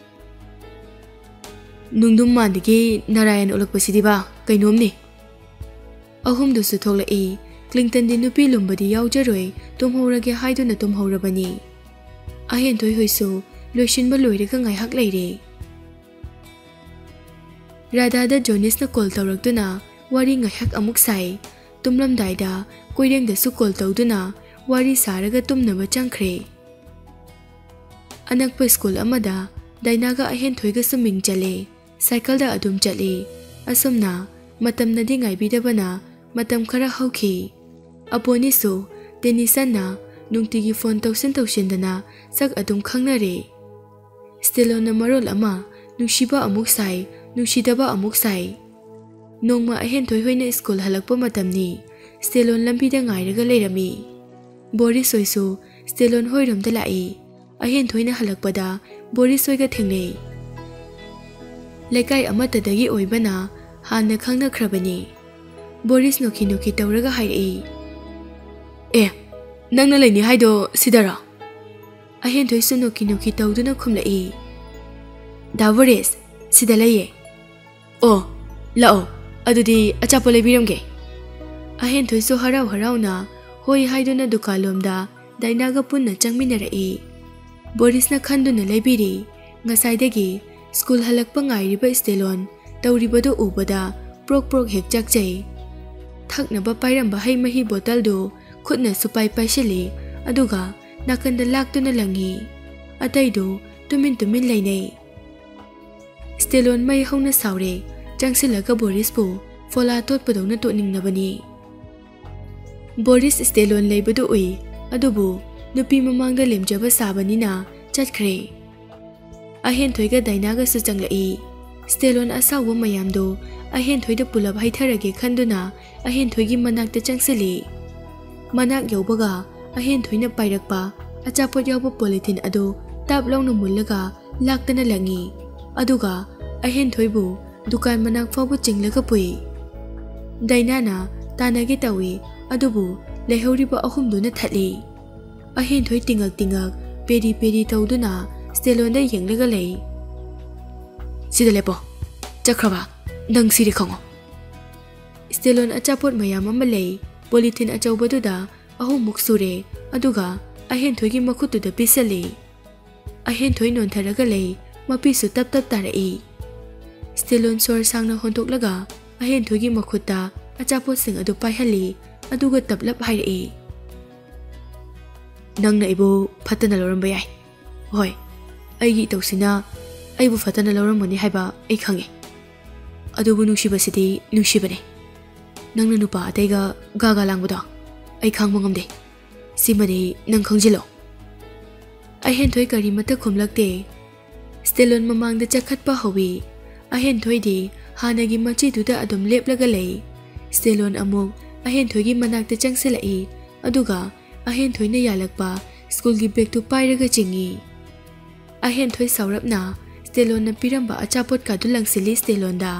"ꯅꯨꯡꯗꯨꯝ ꯃꯥꯟꯗꯒꯤ ꯅꯥꯔꯥꯌꯟ ꯑꯣꯜꯂꯛꯄꯁꯤꯗꯤꯕ ꯀꯩꯅꯣꯝꯅꯤ"꯫ ꯑꯍꯨꯝꯗꯨꯁꯨ ꯊꯣꯛꯂꯛꯏ꯫ ꯀ꯭ꯂꯤꯟꯇꯟꯗꯤ ꯅꯨꯄꯤ ꯂꯨꯝꯕꯗꯤ ꯌꯥꯎꯖꯔꯣꯏ, ꯇꯨꯝꯍꯧꯔꯒꯦ ꯍꯥꯏꯗꯨꯅ ꯇꯨꯝꯍꯧꯔꯕꯅꯤ꯫ ꯑꯍꯦꯟꯊꯣꯏ ꯍꯣꯏꯁꯨ ꯂꯣꯏꯁꯤꯟꯕ ꯂꯣꯏꯔꯒ ꯉꯥꯏꯍꯥꯛ ꯂꯩꯔꯦ꯫ ꯔꯥꯙꯥꯗ ꯖꯣꯅꯤꯁꯅ ꯀꯣꯜ ꯇꯧꯔꯛꯇꯨꯅ ꯋꯥꯔꯤ ꯉꯥꯏꯍꯥꯛ ꯑꯃꯨꯛ ꯁꯥꯏ꯫ ꯇꯨꯝꯂꯝꯗꯥꯏꯗ ꯀꯣꯏꯔꯦꯡꯗꯁꯨ ꯀꯣꯜ ꯇꯧꯗꯨꯅ ꯋꯥꯔꯤ ꯁꯥꯔꯒ ꯇꯨꯝꯅꯕ ꯆꯪꯈ꯭ꯔꯦ꯫ ꯑꯅꯛꯄ ꯁ꯭ꯀꯨꯜ ꯑꯃꯗ ꯗꯥꯏꯅꯥꯒ ꯑꯍꯦꯟꯊꯣꯏꯒꯁꯨ ꯃꯤꯡ ꯆꯜꯂꯦ꯫ ꯁꯥꯏꯀꯜꯗ ꯑꯗꯨꯝ ꯆꯠꯂꯤ꯫ ꯑꯁꯨꯝꯅ ꯃꯇꯝꯅꯗꯤ ꯉꯥꯏꯕꯤꯗꯕꯅ ꯃꯇꯝ ꯈꯔ ꯍꯧꯈꯤ꯫ ꯑꯄꯣꯅꯤꯁꯨ ꯇꯦꯅꯤꯁꯟꯅ ꯅꯨꯡꯇꯤꯒꯤ ꯐꯣꯟ ꯇꯧꯁꯤꯟ ꯇꯧꯁꯤꯟꯗꯅ ꯁꯛ ꯑꯗꯨꯝ ꯈꯪꯅꯔꯦ꯫ ꯁ꯭ꯇꯦꯂꯣꯟꯅ ꯃꯔꯣꯜ ꯑꯃ ꯅꯨꯡꯁꯤꯕ ꯑꯃꯨꯛ ꯁꯥꯏ, ꯅꯨꯡꯁꯤꯗꯕ ꯑꯃꯨꯛ ꯁꯥꯏ꯫ ꯅꯣꯡꯃ ꯑꯍꯦꯟꯊꯣꯏ ꯍꯣꯏꯅ ꯁ꯭ꯀꯨꯜ ꯍꯜꯂꯛꯄ ꯃꯇꯝꯅꯤ꯫ ꯁ꯭ꯇꯦꯂꯣꯟ ꯂꯝꯕꯤꯗ ꯉꯥꯏꯔꯒ ꯂꯩꯔꯝꯃꯤ꯫ ꯕꯣꯔꯤꯁ ꯍꯣꯏꯁꯨ ꯁ꯭ꯇꯦꯂꯣꯟ ꯍꯣꯏꯔꯣꯝꯗ ꯂꯥꯛꯏ꯫ ꯑꯍꯦꯟꯊꯣꯏꯅ ꯍꯜꯂꯛꯄꯗ ꯕꯣꯔꯤꯁ ꯍꯣꯏꯒ ꯊꯦꯡꯅꯩ꯫ ꯂꯩꯀꯥꯏ ꯑꯃꯠꯇꯗꯒꯤ ꯑꯣꯏꯕꯅ ꯍꯥꯟꯅ ꯈꯪꯅꯈ꯭ꯔꯕꯅꯤ꯫ ꯕꯣꯔꯤꯁ ꯅꯣꯛꯈꯤ ꯅꯣꯛꯈꯤ ꯇꯧꯔꯒ ꯍꯥꯏꯔꯛꯏ, "ꯑꯦ, ꯅꯪꯅ ꯂꯩꯅꯤ ꯍꯥꯏꯗꯣ ꯁꯤꯗꯔꯣ?" ꯑꯍꯦꯟꯊꯣꯏꯁꯨ ꯅꯣꯛꯈꯤ ꯅꯣꯛꯈꯤ ꯇꯧꯗꯨꯅ ꯈꯨꯝꯂꯛꯏ, "ꯗꯥ ꯕꯣꯔꯤꯁ, ꯁꯤꯗ ꯂꯩꯌꯦ꯫ ꯑꯣ, ꯂꯥꯛꯑꯣ, ꯑꯗꯨꯗꯤ ꯑꯆꯥꯄꯣꯠ ꯂꯩꯕꯤꯔꯝꯒꯦ꯫" ꯑꯍꯦꯟꯊꯣꯏꯁꯨ ꯍꯔꯥꯎ ꯍꯔꯥꯎꯅ ꯍꯣꯏ ꯍꯥꯏꯗꯨꯅ ꯗꯨꯀꯥꯟꯂꯣꯝꯗ ꯗꯥꯏꯅꯥꯒ ꯄꯨꯟꯅ ꯆꯪꯃꯤꯟꯅꯔꯛꯏ꯫ ꯕꯣꯔꯤꯁꯅ ꯈꯟꯗꯨꯅ ꯂꯩꯕꯤꯔꯤ꯫ ꯉꯁꯥꯏꯗꯒꯤ ꯁ꯭ꯀꯨꯜ ꯍꯜꯂꯛꯄ ꯉꯥꯏꯔꯤꯕ ꯁ꯭ꯇꯦꯂꯣꯟ ꯇꯧꯔꯤꯕꯗꯨ ꯎꯕꯗ ꯄ꯭ꯔꯣꯛ ꯄ꯭ꯔꯣꯛ ꯍꯦꯛ ꯆꯥꯛꯆꯩ꯫ ꯊꯛꯅꯕ ꯄꯥꯏꯔꯝꯕ ꯍꯩ ꯃꯍꯤ ꯕꯣꯇꯜꯗꯨ ꯈꯨꯠꯅ ꯁꯨꯄꯥꯏ ꯄꯥꯏꯁꯤꯜꯂꯤ, ꯑꯗꯨꯒ ꯅꯥꯀꯟꯗ ꯂꯥꯛꯇꯨꯅ ꯂꯪꯉꯤ꯫ ꯑꯇꯩꯗꯨ ꯇꯨꯃꯤꯟ ꯇꯨꯃꯤꯟ ꯂꯩꯅꯩ꯫ ꯁ꯭ꯇꯦꯂꯣꯟ ꯃꯩ ꯍꯧꯅ ꯁꯥꯎꯔꯦ꯫ ꯆꯪꯁꯤꯜꯂꯒ ꯕꯣꯔꯤꯁꯄꯨ ꯐꯣꯂꯥ ꯇꯣꯠꯄꯗꯧꯅ ꯇꯣꯠꯅꯤꯡꯂꯕꯅꯤ꯫ ꯕꯣꯔꯤꯁ ꯁ꯭ꯇꯦꯂꯣꯟ ꯂꯩꯕꯗꯨ ꯎꯏ, ꯑꯗꯨꯕꯨ ꯅꯨꯄꯤ ꯃꯃꯥꯡꯗ ꯂꯦꯝꯖꯕ ꯁꯥꯕꯅꯤꯅ ꯆꯠꯈ꯭ꯔꯦ꯫ ꯑꯍꯦꯟꯊꯣꯏꯒ ꯗꯥꯏꯅꯥꯒꯁꯨ ꯆꯪꯂꯛꯏ꯫ ꯁ꯭ꯇꯦꯂꯣꯟ ꯑꯁꯥꯎꯕ ꯃꯌꯥꯝꯗꯨ ꯑꯍꯦꯟꯊꯣꯏꯗ ꯄꯨꯂꯞ ꯍꯩꯊꯔꯒꯦ ꯈꯟꯗꯨꯅ ꯑꯍꯦꯟꯊꯣꯏꯒꯤ ꯃꯅꯥꯛꯇ ꯆꯪꯁꯤꯜꯂꯤ꯫ ꯃꯅꯥꯛ ꯌꯧꯕꯒ ꯑꯍꯦꯟꯊꯣꯏꯅ ꯄꯥꯏꯔꯛꯄ ꯑꯆꯥꯄꯣꯠ ꯌꯥꯎꯕ ꯄꯣꯂꯤꯊꯤꯟ ꯑꯗꯨ ꯇꯥꯞ ꯂꯥꯎꯅ ꯃꯨꯜꯂꯒ ꯂꯥꯛꯇꯅ ꯂꯪꯉꯤ꯫ ꯑꯗꯨꯒ ꯑꯍꯦꯟꯊꯣꯏꯕꯨ ꯗꯨꯀꯥꯟ ꯃꯅꯥꯛ ꯐꯥꯎꯕ ꯆꯤꯡꯂꯒ ꯄꯨꯏ꯫ ꯗꯥꯏꯅꯥꯅ ꯇꯥꯟꯅꯒꯦ ꯇꯧꯏ, ꯑꯗꯨꯕꯨ ꯂꯩꯍꯧꯔꯤꯕ ꯑꯍꯨꯝꯗꯨꯅ ꯊꯠꯂꯤ꯫ ꯑꯍꯦꯟꯊꯣꯏ ꯇꯤꯉꯛ ꯇꯤꯉꯛ, ꯄꯦꯔꯤ ꯄꯦꯔꯤ ꯇꯧꯗꯨꯅ ꯁ꯭ꯇꯦꯂꯣꯟꯗ ꯌꯦꯡꯂꯒ ꯂꯩ꯫ "ꯁꯤꯗ ꯂꯦꯞꯄꯣ꯫ ꯆꯠꯈ꯭ꯔꯕ? ꯅꯪ ꯁꯤꯔꯦ ꯈꯪꯉꯣ꯫" ꯁ꯭ꯇꯦꯂꯣꯟ ꯑꯆꯥꯄꯣꯠ ꯃꯌꯥꯝ ꯑꯃ ꯂꯩ꯫ ꯄꯣꯂꯤꯊꯤꯟ ꯑꯆꯧꯕꯗꯨꯗ ꯑꯍꯨꯝꯃꯨꯛ ꯁꯨꯔꯦ, ꯑꯗꯨꯒ ꯑꯍꯦꯟꯊꯣꯏꯒꯤ ꯃꯈꯨꯠꯇꯨꯗ ꯄꯤꯁꯜꯂꯤ꯫ ꯑꯍꯦꯟꯊꯣꯏ ꯅꯣꯟꯊꯔꯒ ꯂꯩ, ꯃꯄꯤꯁꯨ ꯇꯞ ꯇꯞ ꯇꯥꯔꯛꯏ꯫ ꯁ꯭ꯇꯦꯂꯣꯟ ꯁꯣꯔ ꯁꯥꯡꯅ ꯍꯣꯟꯗꯣꯛꯂꯒ ꯑꯍꯦꯟꯊꯣꯏꯒꯤ ꯃꯈꯨꯠꯇ ꯑꯆꯥꯄꯣꯠꯁꯤꯡ ꯑꯗꯨ ꯄꯥꯏꯍꯜꯂꯤ, ꯑꯗꯨꯒ ꯇꯞꯂꯞ ꯍꯥꯏꯔꯛꯏ, "ꯅꯪꯅ ꯑꯩꯕꯨ ꯐꯠꯇꯅ ꯂꯧꯔꯝꯕ ꯌꯥꯏ꯫ ꯍꯣꯏ, ꯑꯩꯒꯤ ꯏꯇꯧꯁꯤꯅ ꯑꯩꯕꯨ ꯐꯠꯇꯅ ꯂꯧꯔꯝꯒꯅꯤ ꯍꯥꯏꯕ ꯑꯩ ꯈꯪꯉꯤ꯫ ꯑꯗꯨꯕꯨ ꯅꯨꯡꯁꯤꯕꯁꯤꯗꯤ ꯅꯨꯡꯁꯤꯕꯅꯤ꯫ ꯅꯪꯅ ꯅꯨꯄꯥ ꯑꯇꯩꯒ ꯒꯥꯒꯥ ꯂꯥꯡꯕꯗꯣ ꯑꯩ ꯈꯥꯡꯕ ꯉꯝꯗꯦ꯫ ꯁꯤꯃꯗꯤ ꯅꯪ ꯈꯪꯖꯤꯜꯂꯣ꯫ ꯑꯍꯦꯟꯊꯣꯏ ꯀꯔꯤꯃꯠꯇ ꯈꯨꯝꯂꯛꯇꯦ꯫ ꯁ꯭ꯇꯦꯂꯣꯟ ꯃꯃꯥꯡꯗ ꯆꯠꯈꯠꯄ ꯍꯧꯏ꯫ ꯑꯍꯦꯟꯊꯣꯏꯗꯤ ꯍꯥꯟꯅꯒꯤ ꯃꯆꯤꯗꯨꯗ ꯑꯗꯨꯝ ꯂꯦꯞꯂꯒ ꯂꯩ꯫ ꯁ꯭ꯇꯦꯂꯣꯟ ꯑꯃꯨꯛ ꯑꯍꯦꯟꯊꯣꯏꯒꯤ ꯃꯅꯥꯛꯇ ꯆꯪꯁꯤꯜꯂꯛꯏ, ꯑꯗꯨꯒ ꯑꯍꯦꯟꯊꯣꯏꯅ ꯌꯥꯜꯂꯛꯄ ꯁ꯭ꯀꯨꯜꯒꯤ ꯕꯦꯒꯇꯨ ꯄꯥꯏꯔꯒ ꯆꯤꯡꯏ꯫ ꯑꯍꯦꯟꯊꯣꯏ ꯁꯥꯎꯔꯞꯅ ꯁ꯭ꯇꯦꯂꯣꯟꯅ ꯄꯤꯔꯝꯕ ꯑꯆꯥꯄꯣꯠꯀꯗꯨ ꯂꯪꯁꯤꯜꯂꯤ ꯁ꯭ꯇꯦꯂꯣꯟꯗ꯫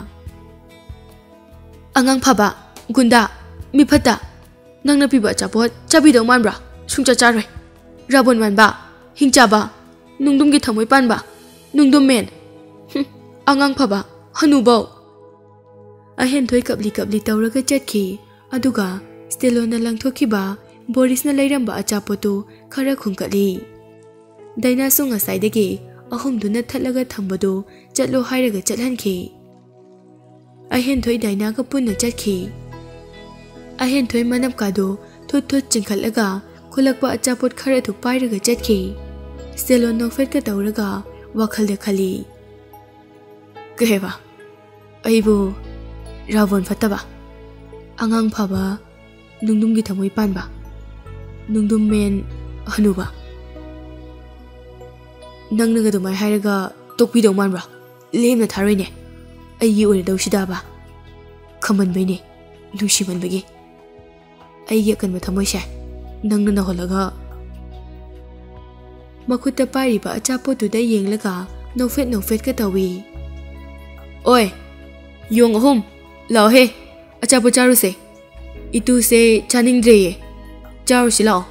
"ꯑꯉꯥꯡ ꯐꯕ, ꯒꯨꯟꯗꯥ, ꯃꯤꯐꯠꯇ, ꯅꯪꯅ ꯄꯤꯕ ꯑꯆꯥꯄꯣꯠ ꯆꯥꯕꯤꯗꯧ ꯃꯥꯟꯕ꯭ꯔꯥ? ꯁꯨꯡꯆꯥ ꯆꯥꯔꯣꯏ꯫ ꯔꯥꯕꯣꯟ ꯃꯥꯟꯕ, ꯍꯤꯡꯆꯥꯕ, ꯅꯨꯡꯗꯨꯝꯒꯤ ꯊꯃꯣꯏ ꯄꯥꯟꯕ, ꯅꯨꯡꯗꯨꯝ ꯃꯦꯟ꯫ ꯍꯨꯝ, ꯑꯉꯥꯡ ꯐꯕ, ꯍꯅꯨꯕꯧ!" ꯑꯍꯦꯟꯊꯣꯏ ꯀꯞꯂꯤ ꯀꯞꯂꯤ ꯇꯧꯔꯒ ꯆꯠꯈꯤ꯫ ꯑꯗꯨꯒ ꯁ꯭ꯇꯦꯂꯣꯟꯅ ꯂꯪꯊꯣꯛꯈꯤꯕ ꯕꯣꯔꯤꯁꯅ ꯂꯩꯔꯝꯕ ꯑꯆꯥꯄꯣꯠꯇꯨ ꯈꯔ ꯈꯨꯟꯒꯠꯂꯤ꯫ ꯗꯥꯏꯅꯥꯁꯨ ꯉꯁꯥꯏꯗꯒꯤ ꯑꯍꯨꯝꯗꯨꯅ ꯊꯠꯂꯒ ꯊꯝꯕꯗꯨ ꯆꯠꯂꯣ ꯍꯥꯏꯔꯒ ꯆꯠꯍꯟꯈꯤ꯫ ꯑꯍꯦꯟꯊꯣꯏ ꯗꯥꯏꯅꯥꯒ ꯄꯨꯟꯅ ꯆꯠꯈꯤ꯫ ꯑꯍꯦꯟꯊꯣꯏ ꯃꯅꯞꯀꯥꯗꯨ ꯊꯨꯠ ꯊꯨꯠ ꯆꯤꯡꯈꯠꯂꯒ ꯈꯨꯜꯂꯛꯄ ꯑꯆꯥꯄꯣꯠ ꯈꯔꯗꯨ ꯄꯥꯏꯔꯒ ꯆꯠꯈꯤ꯫ ꯁ꯭ꯇꯦꯂꯣꯟ ꯅꯣꯛꯐꯦꯠꯀ ꯇꯧꯔꯒ ꯋꯥꯈꯜꯗ ꯈꯜꯂꯤ꯫ "ꯀꯩ ꯍꯥꯏꯕ? ꯑꯩꯕꯨ ꯔꯥꯕꯣꯟ ꯐꯠꯇꯕ, ꯑꯉꯥꯡ ꯐꯕ, ꯅꯨꯡꯗꯨꯝꯒꯤ ꯊꯃꯣꯏ ꯄꯥꯟꯕ, ꯅꯨꯡꯗꯨꯝ ꯃꯦꯟ ꯍꯅꯨꯕ꯫ ꯅꯪꯅꯒ ꯑꯗꯨꯃꯥꯏ ꯍꯥꯏꯔꯒ ꯇꯣꯛꯄꯤꯗꯧ ꯃꯥꯟꯕ꯭ꯔꯥ? ꯂꯦꯝꯅ ꯊꯥꯔꯣꯏꯅꯦ꯫ ꯑꯩꯒꯤ ꯑꯣꯏꯔꯗꯧꯁꯤꯗꯕ꯫ ꯈꯝꯃꯟꯕꯩꯅꯦ, ꯅꯨꯡꯁꯤꯃꯟꯕꯒꯤ꯫ ꯑꯩꯒꯤ ꯑꯀꯟꯕ ꯊꯃꯣꯏꯁꯦ ꯅꯪꯅ ꯅꯧꯍꯜꯂꯒ꯫" ꯃꯈꯨꯠꯇ ꯄꯥꯏꯔꯤꯕ ꯑꯆꯥꯄꯣꯠꯇꯨꯗ ꯌꯦꯡꯂꯒ ꯅꯣꯛꯐꯦꯠ ꯅꯣꯛꯐꯦꯠꯀ ꯇꯧꯏ꯫ "ꯑꯣꯏ, ꯌꯣꯡ ꯑꯍꯨꯝ, ꯂꯥꯛꯑꯣꯍꯦ, ꯑꯆꯥꯄꯣꯠ ꯆꯥꯔꯨꯁꯦ꯫ ꯏꯇꯨꯁꯦ ꯆꯥꯅꯤꯡꯗ꯭ꯔꯦꯌꯦ, ꯆꯥꯔꯨꯁꯤ ꯂꯥꯛꯑꯣ꯫"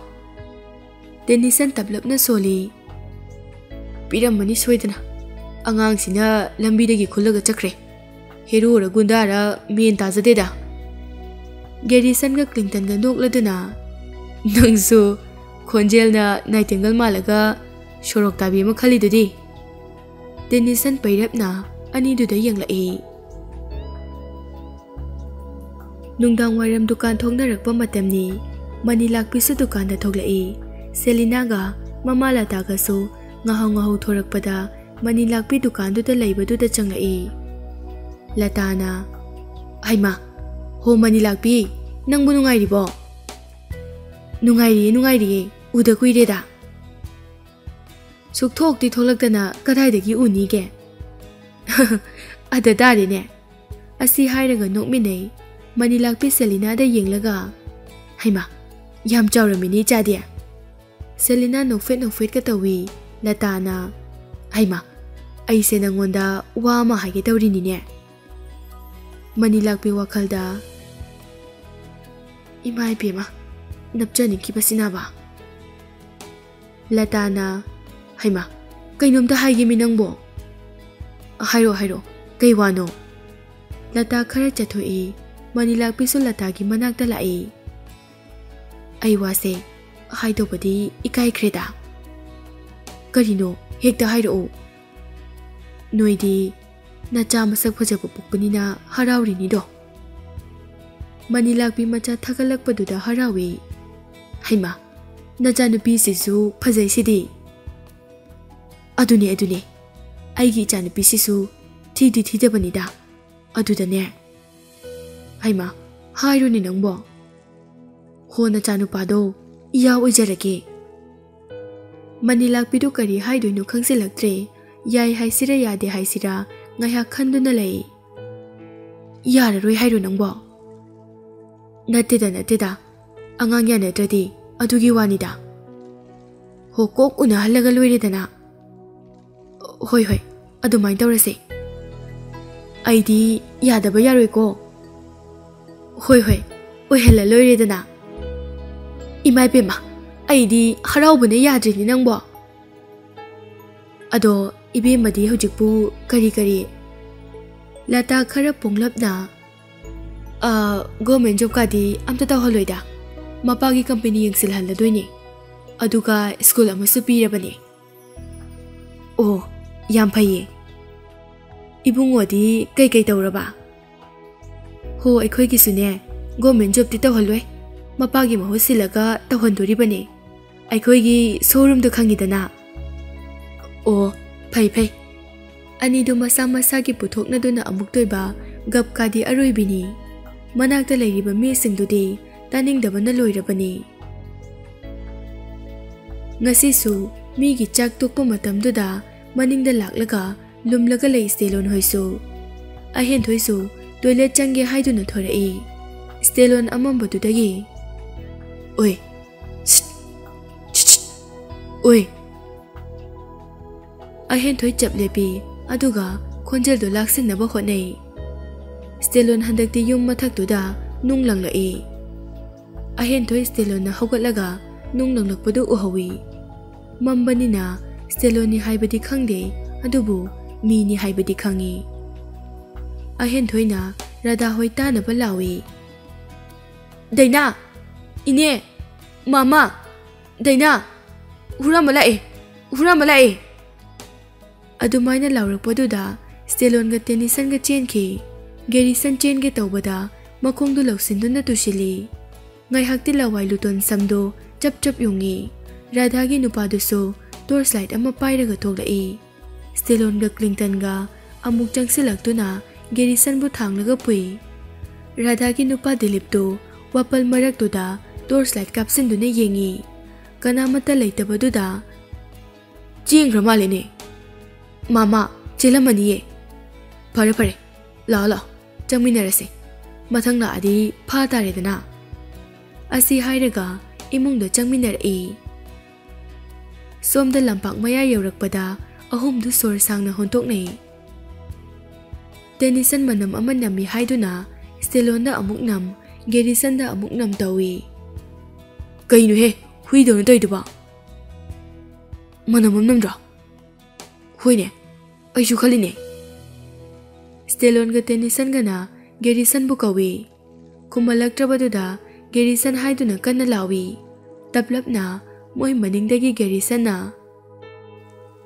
ꯇꯦꯅꯤꯁꯟ ꯇꯞꯂꯞꯅ ꯁꯣꯜꯂꯤ꯫ "ꯄꯤꯔꯝꯃꯅꯤ ꯁꯣꯏꯗꯅ꯫ ꯑꯉꯥꯡꯁꯤꯅ ꯂꯝꯕꯤꯗꯒꯤ ꯈꯨꯜꯂꯒ ꯆꯠꯈ꯭ꯔꯦ꯫ ꯍꯦꯔꯣꯔ ꯒꯨꯟꯗꯥꯔ ꯃꯦꯟ ꯇꯥꯖꯗꯦꯗ꯫" ꯒꯦꯔꯤꯁꯟꯒ ꯀ꯭ꯂꯤꯟꯇꯟꯒ ꯅꯣꯛꯂꯗꯨꯅ, "ꯅꯪꯁꯨ ꯈꯣꯟꯖꯦꯜꯅ ꯅꯥꯏꯇꯦꯡꯒꯜ ꯃꯥꯜꯂꯒ ꯁꯣꯔꯣꯛ ꯇꯥꯕꯤ ꯑꯃ ꯈꯜꯂꯤꯗꯨꯗꯤ?" ꯇꯦꯅꯤꯁꯟ ꯄꯩꯔꯞꯅ ꯑꯅꯤꯗꯨꯗ ꯌꯦꯡꯂꯛꯏ꯫ ꯅꯨꯡꯗꯥꯡ ꯋꯥꯏꯔꯝ ꯗꯨꯀꯥꯟ ꯊꯣꯛꯅꯔꯛꯄ ꯃꯇꯝꯅꯤ꯫ ꯃꯅꯤ ꯂꯥꯛꯄꯤꯁꯨ ꯗꯨꯀꯥꯟꯗ ꯊꯣꯛꯂꯛꯏ꯫ ꯁꯦꯂꯤꯅꯥꯒ ꯃꯃꯥ ꯂꯇꯥꯒꯁꯨ ꯉꯥꯍꯧ ꯉꯥꯍꯧ ꯊꯣꯔꯛꯄꯗ ꯃꯅꯤ ꯂꯥꯛꯄꯤ ꯗꯨꯀꯥꯟꯗꯨꯗ ꯂꯩꯕꯗꯨꯗ ꯆꯪꯂꯛꯏ꯫ ꯂꯇꯥꯅ, "ꯍꯩꯃꯥ, ꯍꯣ ꯃꯅꯤ ꯂꯥꯛꯄꯤ, ꯅꯪꯕꯨ ꯅꯨꯡꯉꯥꯏꯔꯤꯕꯣ?" "ꯅꯨꯡꯉꯥꯏꯔꯤꯌꯦ, ꯅꯨꯡꯉꯥꯏꯔꯤꯌꯦ, ꯎꯗ ꯀꯨꯏꯔꯦꯗ꯫ ꯁꯨꯛꯊꯣꯛꯇꯤ ꯊꯣꯛꯂꯛꯇꯅ ꯀꯗꯥꯏꯗꯒꯤ ꯎꯅꯤꯒꯦ?" "ꯑꯗ ꯇꯥꯔꯦꯅꯦ꯫" ꯑꯁꯤ ꯍꯥꯏꯔꯒ ꯅꯣꯛꯃꯤꯟꯅꯩ꯫ ꯃꯅꯤꯂꯥꯛꯄꯤ ꯁꯦꯂꯤꯅꯥꯗ ꯌꯦꯡꯂꯒ, "ꯍꯩꯃꯥ, ꯌꯥꯝ ꯆꯥꯎꯔꯝꯃꯤꯅꯦ ꯏꯆꯥꯗꯤ꯫" ꯁꯦꯂꯤꯅꯥ ꯅꯣꯛꯐꯦꯠ ꯅꯣꯛꯐꯦꯠꯀ ꯇꯧꯏ꯫ ꯂꯇꯥꯅ, "ꯍꯩꯃꯥ, ꯑꯩꯁꯦ ꯅꯪꯉꯣꯟꯗ ꯋꯥ ꯑꯃ ꯍꯥꯏꯒꯦ ꯇꯧꯔꯤꯅꯤꯅꯦ꯫" ꯃꯅꯤꯂꯥꯛꯄꯤ ꯋꯥꯈꯜꯗ, "ꯏꯃꯥ ꯏꯕꯦꯝꯃ, ꯅꯞꯆꯅꯤꯡꯈꯤꯕꯁꯤꯅꯕ꯫" ꯂꯇꯥꯅ, "ꯍꯩꯃꯥ, ꯀꯩꯅꯣꯝꯇ ꯍꯥꯏꯒꯦꯃꯤ ꯅꯪꯕꯣ꯫" "ꯍꯥꯏꯔꯣ, ꯍꯥꯏꯔꯣ, ꯀꯩ ꯋꯥꯅꯣ?" ꯂꯇꯥ ꯈꯔ ꯆꯠꯊꯣꯛꯏ꯫ ꯃꯅꯤꯂꯥꯛꯄꯤꯁꯨ ꯂꯇꯥꯒꯤ ꯃꯅꯥꯛꯇ ꯂꯥꯛꯏ꯫ "ꯑꯩ ꯋꯥꯁꯦ ꯍꯥꯏꯗꯧꯕꯗꯤ ꯏꯀꯥꯏꯈ꯭ꯔꯦꯗ꯫" "ꯀꯔꯤꯅꯣ? ꯍꯦꯛꯇ ꯍꯥꯏꯔꯛꯑꯣ꯫" "ꯅꯣꯏꯗꯤ ꯅꯆꯥ ꯃꯁꯛ ꯐꯖꯕ ꯄꯣꯛꯄꯅꯤꯅ ꯍꯔꯥꯎꯔꯤꯅꯤꯗꯣ꯫" ꯃꯅꯤꯂꯥꯛꯄꯤ ꯃꯆꯥ ꯊꯥꯒꯠꯂꯛꯄꯗꯨꯗ ꯍꯔꯥꯎꯏ꯫ "ꯍꯩꯃꯥ, ꯅꯆꯥꯅꯨꯄꯤꯁꯤꯁꯨ ꯐꯖꯩꯁꯤꯗꯤ꯫" "ꯑꯗꯨꯅꯦ, ꯑꯗꯨꯅꯦ, ꯑꯩꯒꯤ ꯏꯆꯥꯅꯨꯄꯤꯁꯤꯁꯨ ꯊꯤꯗꯤ ꯊꯤꯗꯕꯅꯤꯗ꯫ ꯑꯗꯨꯗꯅꯦ꯫" "ꯍꯩꯃꯥ, ꯍꯥꯏꯔꯨꯅꯦ ꯅꯪꯕꯣ꯫" "ꯍꯣ, ꯅꯆꯥꯅꯨꯄꯥꯗꯣ ꯏꯌꯥ ꯑꯣꯏꯖꯔꯒꯦ꯫" ꯃꯅꯤꯂꯥꯛꯄꯤꯗꯨ ꯀꯔꯤ ꯍꯥꯏꯗꯣꯏꯅꯣ ꯈꯪꯖꯤꯜꯂꯛꯇ꯭ꯔꯦ꯫ ꯌꯥꯏ ꯍꯥꯏꯁꯤꯔꯥ ꯌꯥꯗꯦ ꯍꯥꯏꯁꯤꯔꯥ ꯉꯥꯏꯍꯥꯛ ꯈꯟꯗꯨꯅ ꯂꯩ꯫ "ꯌꯥꯔꯔꯣꯏ ꯍꯥꯏꯔꯣ ꯅꯪꯕꯣ?" "ꯅꯠꯇꯦꯗ, ꯅꯠꯇꯦꯗ꯫ ꯑꯉꯥꯡ ꯌꯥꯅꯗ꯭ꯔꯗꯤ ꯑꯗꯨꯒꯤ ꯋꯥꯅꯤꯗ꯫ ꯍꯣ, ꯀꯣꯛ ꯎꯅꯍꯜꯂꯒ ꯂꯣꯏꯔꯦꯗꯅ꯫" "ꯍꯣꯏ, ꯍꯣꯏ, ꯑꯗꯨꯃꯥꯏꯅ ꯇꯧꯔꯁꯦ꯫" "ꯑꯩꯗꯤ ꯌꯥꯗꯕ ꯌꯥꯔꯣꯏꯀꯣ꯫" "ꯍꯣꯏ, ꯍꯣꯏ, ꯑꯣꯏꯍꯜꯂ ꯂꯣꯏꯔꯦꯗꯅ꯫" "ꯏꯃꯥ ꯏꯕꯦꯝꯃ, ꯑꯩꯗꯤ ꯍꯔꯥꯎꯕꯅ ꯌꯥꯗ꯭ꯔꯤꯅꯤ ꯅꯪꯕꯣ꯫" "ꯑꯗꯣ ꯏꯕꯦꯝꯃꯗꯤ ꯍꯧꯖꯤꯛꯄꯨ ꯀꯔꯤ ꯀꯔꯤ?" ꯂꯇꯥ ꯈꯔ ꯄꯣꯡꯂꯞꯅ, "ꯑ, ꯒꯣꯔꯃꯦꯟ ꯖꯣꯕ ꯀꯥꯗꯤ ꯑꯝꯇ ꯇꯧꯍꯜꯂꯣꯏꯗ꯫ ꯃꯄꯥꯒꯤ ꯀꯝꯄꯦꯅꯤ ꯌꯦꯡꯁꯤꯜꯍꯜꯂꯗꯣꯏꯅꯦ꯫ ꯑꯗꯨꯒ ꯁ꯭ꯀꯨꯜ ꯑꯃꯁꯨ ꯄꯤꯔꯕꯅꯦ꯫" "ꯑꯣ, ꯌꯥꯝ ꯐꯩꯌꯦ꯫ ꯏꯕꯨꯡꯉꯣꯗꯤ ꯀꯩꯀꯩ ꯇꯧꯔꯕ?" "ꯍꯣ, ꯑꯩꯈꯣꯏꯒꯤꯁꯨꯅꯦ, ꯒꯣꯔꯃꯦꯟ ꯖꯣꯕꯇꯤ ꯇꯧꯍꯜꯂꯣꯏ꯫ ꯃꯄꯥꯒꯤ ꯃꯍꯨꯠ ꯁꯤꯜꯂꯒ ꯇꯧꯍꯟꯗꯣꯔꯤꯕꯅꯦ꯫ ꯑꯩꯈꯣꯏꯒꯤ ꯁꯣꯔꯨꯝꯗꯣ ꯈꯪꯉꯤꯗꯅ꯫" "ꯑꯣ, ꯐꯩ, ꯐꯩ꯫" ꯑꯅꯤꯗꯨ ꯃꯁꯥ ꯃꯁꯥꯒꯤ ꯄꯨꯊꯣꯛꯅꯗꯨꯅ ꯑꯃꯨꯛꯇꯣꯏꯕ ꯒꯞꯀꯥꯗꯤ ꯑꯔꯣꯏꯕꯤꯅꯤ꯫ ꯃꯅꯥꯛꯇ ꯂꯩꯔꯤꯕ ꯃꯤꯁꯤꯡꯗꯨꯗꯤ ꯇꯥꯅꯤꯡꯗꯕꯅ ꯂꯣꯏꯔꯕꯅꯤ꯫ ꯉꯁꯤꯁꯨ ꯃꯤꯒꯤ ꯆꯥꯛ ꯇꯣꯛꯄ ꯃꯇꯝꯗꯨꯗ ꯃꯅꯤꯡꯗ ꯂꯥꯛꯂꯒ ꯂꯨꯝꯂꯒ ꯂꯩ ꯁ꯭ꯇꯦꯂꯣꯟ ꯍꯣꯏꯁꯨ꯫ ꯑꯍꯦꯟꯊꯣꯏꯁꯨ ꯇꯣꯏꯂꯦꯠ ꯆꯪꯒꯦ ꯍꯥꯏꯗꯨꯅ ꯊꯣꯔꯛꯏ꯫ ꯁ꯭ꯇꯦꯂꯣꯟ ꯑꯃꯝꯕꯗꯨꯗꯒꯤ, "ꯑꯣꯏ, ꯁꯤꯠ, ꯁꯤꯠ, ꯁꯤꯠ, ꯑꯣꯏ!" ꯑꯍꯦꯟꯊꯣꯏ ꯆꯞ ꯂꯦꯞꯄꯤ, ꯑꯗꯨꯒ ꯈꯣꯟꯖꯦꯜꯗꯨ ꯂꯥꯛꯁꯤꯟꯅꯕ ꯍꯣꯠꯅꯩ꯫ ꯁ꯭ꯇꯦꯂꯣꯟ ꯍꯟꯗꯛꯇꯤ ꯌꯨꯝ ꯃꯊꯛꯇꯨꯗ ꯅꯨꯡ ꯂꯪꯂꯛꯏ꯫ ꯑꯍꯦꯟꯊꯣꯏ ꯁ꯭ꯇꯦꯂꯣꯟꯅ ꯍꯧꯒꯠꯂꯒ ꯅꯨꯡ ꯂꯪꯂꯛꯄꯗꯨ ꯎꯍꯧꯏ꯫ ꯃꯝꯕꯅꯤꯅ ꯁ꯭ꯇꯦꯂꯣꯟꯅꯤ ꯍꯥꯏꯕꯗꯤ ꯈꯪꯗꯦ, ꯑꯗꯨꯕꯨ ꯃꯤꯅꯤ ꯍꯥꯏꯕꯗꯤ ꯈꯪꯏ꯫ ꯑꯍꯦꯟꯊꯣꯏꯅ ꯔꯥꯙꯥ ꯍꯣꯏ ꯇꯥꯅꯕ ꯂꯥꯎꯏ, "ꯗꯩꯅꯥ! ꯏꯅꯦ! ꯃꯥꯃꯥ! ꯗꯩꯅꯥ! ꯍꯨꯔꯥꯟꯕ ꯂꯥꯛꯑꯦ! ꯍꯨꯔꯥꯟꯕ ꯂꯥꯛꯑꯦ!" ꯑꯗꯨꯃꯥꯏꯅ ꯂꯥꯎꯔꯛꯄꯗꯨꯗ ꯁ꯭ꯇꯦꯂꯣꯟꯒ ꯇꯦꯅꯤꯁꯟꯒ ꯆꯦꯟꯈꯤ꯫ ꯒꯦꯔꯤꯁꯟ ꯆꯦꯟꯒꯦ ꯇꯧꯕꯗ ꯃꯈꯣꯡꯗꯨ ꯂꯧꯁꯤꯟꯗꯨꯅ ꯇꯨꯁꯤꯜꯂꯤ꯫ ꯉꯥꯏꯍꯥꯛꯇꯤ ꯂꯋꯥꯏ ꯂꯨꯇꯣꯟ ꯁꯝꯗꯨ ꯆꯞ ꯆꯞ ꯌꯨꯡꯉꯤ꯫ ꯔꯥꯙꯥꯒꯤ ꯅꯨꯄꯥꯗꯨꯁꯨ ꯇꯣꯔꯆ ꯂꯥꯏꯠ ꯑꯃ ꯄꯥꯏꯔꯒ ꯊꯣꯛꯂꯛꯏ꯫ ꯁ꯭ꯇꯦꯂꯣꯟꯒ ꯀ꯭ꯂꯤꯟꯇꯟꯒ ꯑꯃꯨꯛ ꯆꯪꯁꯤꯜꯂꯛꯇꯨꯅ ꯒꯦꯔꯤꯁꯟꯕꯨ ꯊꯥꯡꯂꯒ ꯄꯨꯏ꯫ ꯔꯥꯙꯥꯒꯤ ꯅꯨꯄꯥ ꯗꯤꯂꯤꯞꯇꯨ ꯋꯥꯄꯜ ꯃꯔꯛꯇꯨꯗ ꯇꯣꯔꯆ ꯂꯥꯏꯠ ꯀꯥꯞꯁꯤꯟꯗꯨꯅ ꯌꯦꯡꯉꯤ꯫ ꯀꯅꯥꯃꯠꯇ ꯂꯩꯇꯕꯗꯨꯗ, "ꯆꯦꯟꯈ꯭ꯔ ꯃꯥꯜꯂꯦꯅꯦ꯫ ꯃꯥꯃꯥ, ꯆꯦꯜꯂꯝꯃꯅꯤꯌꯦ꯫ ꯐꯔꯦ, ꯐꯔꯦ, ꯂꯥꯛꯑꯣ, ꯂꯥꯛꯑꯣ, ꯆꯪꯃꯤꯟꯅꯔꯁꯦ꯫ ꯃꯊꯪ ꯂꯥꯛꯑꯗꯤ ꯐꯥ ꯇꯥꯔꯦꯗꯅ꯫" ꯑꯁꯤ ꯍꯥꯏꯔꯒ ꯏꯃꯨꯡꯗ ꯆꯪꯃꯤꯟꯅꯔꯛꯏ꯫ ꯁꯣꯝꯗ ꯂꯝꯄꯥꯛ ꯃꯌꯥ ꯌꯧꯔꯛꯄꯗ ꯑꯍꯨꯝꯗꯨ ꯁꯣꯔ ꯁꯥꯡꯅ ꯍꯣꯟꯊꯣꯛꯅꯩ꯫ ꯇꯦꯅꯤꯁꯟ ꯃꯅꯝ ꯑꯃ ꯅꯝꯃꯤ ꯍꯥꯏꯗꯨꯅ ꯁ꯭ꯇꯦꯂꯣꯟꯗ ꯑꯃꯨꯛ ꯅꯝ, ꯒꯦꯔꯤꯁꯟꯗ ꯑꯃꯨꯛ ꯅꯝ ꯇꯧꯏ꯫ "ꯀꯩꯅꯣꯍꯦ, ꯍꯨꯏꯗꯧꯅ ꯇꯧꯔꯤꯗꯨꯕꯣ? ꯃꯅꯝ ꯑꯃ ꯅꯝꯗ꯭ꯔꯣ?" "ꯍꯣꯏꯅꯦ, ꯑꯩꯁꯨ ꯈꯜꯂꯤꯅꯦ꯫" ꯁ꯭ꯇꯦꯂꯣꯟꯒ ꯇꯦꯅꯤꯁꯟꯒꯅ ꯒꯦꯔꯤꯁꯟꯕꯨ ꯀꯧꯏ꯫ ꯈꯨꯝꯍꯜꯂꯛꯇ꯭ꯔꯕꯗꯨꯗ ꯒꯦꯔꯤꯁꯟ ꯍꯥꯏꯗꯨꯅ ꯀꯟꯅ ꯂꯥꯎꯏ꯫ ꯇꯞꯂꯞꯅ ꯃꯣꯏ ꯃꯅꯤꯡꯗꯒꯤ ꯒꯦꯔꯤꯁꯟꯅ,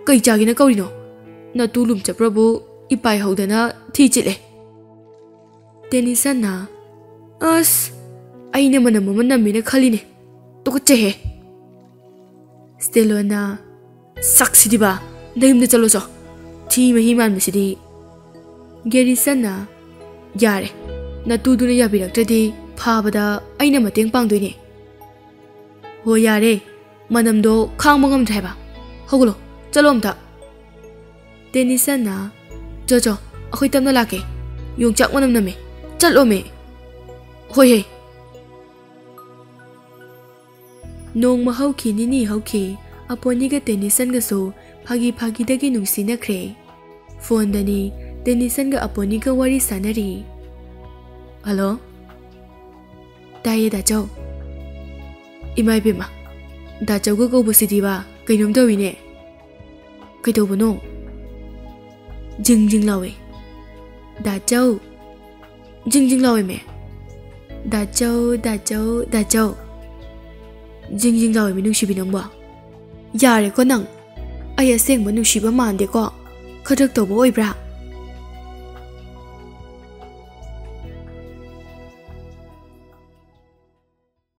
"ꯀꯩ ꯆꯥꯒꯦꯅ ꯀꯧꯔꯤꯅꯣ? ꯅꯇꯨ ꯂꯨꯝ ꯆꯠꯄ꯭ꯔꯕꯨ ꯏꯄꯥꯏ ꯍꯧꯗꯅ ꯊꯤ ꯆꯤꯠꯂꯦ꯫" ꯇꯦꯅꯤꯁꯟꯅ, "ꯑꯁ, ꯑꯩꯅ ꯃꯅꯝ ꯑꯃ ꯅꯝꯃꯦꯅ ꯈꯜꯂꯤꯅꯦ꯫ ꯇꯨꯀꯠꯆꯩꯍꯦ꯫" ꯁ꯭ꯇꯦꯂꯣꯟꯅ, "ꯁꯛꯁꯤꯗꯤꯕ, ꯅꯌꯨꯝꯗ ꯆꯠꯂꯣ ꯆꯣ꯫ ꯊꯤ ꯃꯍꯤ ꯃꯥꯟꯕꯁꯤꯗꯤ꯫" ꯒꯦꯔꯤꯁꯟꯅ, "ꯌꯥꯔꯦ, ꯅꯇꯨꯗꯨꯅ ꯌꯥꯕꯤꯔꯛꯇ꯭ꯔꯗꯤ ꯐꯥꯕꯗ ꯑꯩꯅ ꯃꯇꯦꯡ ꯄꯥꯡꯗꯣꯏꯅꯦ꯫" "ꯍꯣ ꯌꯥꯔꯦ, ꯃꯅꯝꯗꯣ ꯈꯥꯡꯕ ꯉꯝꯗ꯭ꯔꯦ ꯍꯥꯏꯕ꯫ ꯍꯧꯒꯠꯂꯣ, ꯆꯠꯂꯣ ꯑꯝꯇ꯫ ꯇꯦꯅꯤꯁꯟꯅ, "ꯆꯣ, ꯆꯣ, ꯑꯩꯈꯣꯏ ꯇꯞꯅ ꯂꯥꯛꯀꯦ꯫ ꯌꯣꯡꯆꯥꯛ ꯃꯅꯝ ꯅꯝꯃꯦ꯫ ꯆꯠꯂꯣꯃꯦ꯫" "ꯍꯣꯏ ꯍꯦ꯫" ꯅꯣꯡꯃ ꯍꯧꯈꯤ, ꯅꯤꯅꯤ ꯍꯧꯈꯤ꯫ ꯑꯄꯣꯅꯤꯒ ꯇꯦꯅꯤꯁꯟꯒꯁꯨ ꯐꯥꯒꯤ ꯐꯥꯒꯤꯗꯒꯤ ꯅꯨꯡꯁꯤꯅꯈ꯭ꯔꯦ꯫ ꯐꯣꯟꯗꯅꯤ ꯇꯦꯅꯤꯁꯟꯒ ꯑꯄꯣꯅꯤꯒ ꯋꯥꯔꯤ ꯁꯥꯟꯅꯔꯤ꯫ "ꯍꯜꯂꯣ?" "ꯇꯥꯏꯌꯦ, ꯗꯥꯆꯧ꯫" "ꯏꯃꯥ ꯏꯕꯦꯝꯃ, ꯗꯥꯆꯧꯒ ꯀꯧꯕꯁꯤꯗꯤꯕ ꯀꯩꯅꯣꯝ ꯇꯧꯏꯅꯦ꯫ ꯀꯩꯗꯧꯕꯅꯣ?" "ꯖꯤꯡ ꯖꯤꯡ ꯂꯥꯎꯋꯦ, ꯗꯥꯆꯧ꯫ ꯖꯤꯡ ꯖꯤꯡ ꯂꯥꯎꯋꯦꯃꯦ, ꯗꯥꯆꯧ, ꯗꯥꯆꯧ, ꯗꯥꯆꯧ꯫ ꯖꯤꯡ ꯖꯤꯡ ꯂꯥꯎꯋꯦꯃꯦ, ꯅꯨꯡꯁꯤꯕꯤ ꯅꯪꯕꯣ꯫ ꯌꯥꯔꯦꯀꯣ ꯅꯪ꯫ ꯑꯩ ꯑꯁꯦꯡꯕ ꯅꯨꯡꯁꯤꯕ ꯃꯥꯟꯗꯦꯀꯣ꯫ ꯈꯗ꯭ꯔꯛ ꯇꯧꯕ ꯑꯣꯏꯕ꯭ꯔꯥ?"